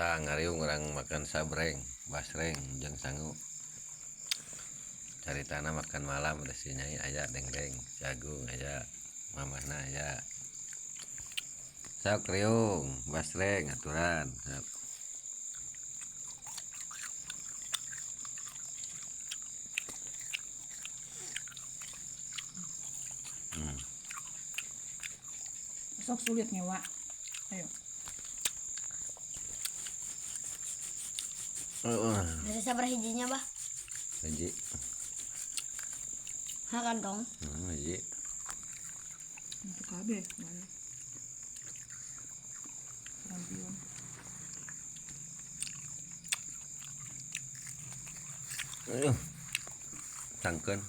Tah ngariung urang makan sabreng, basreng jeung sangu. Caritana makan malam da si Nyai aya dengdeng, si Agung aya, mamahna aya. Sok riung, basreng aturan. Sok. Sok sulit ngewa. Ayo. Bisa sabar hijinya, Bah. Hiji. Ha kantong. Hiji. Untuk kabeh. Mana? Lampion. Aduh. Sangkeun.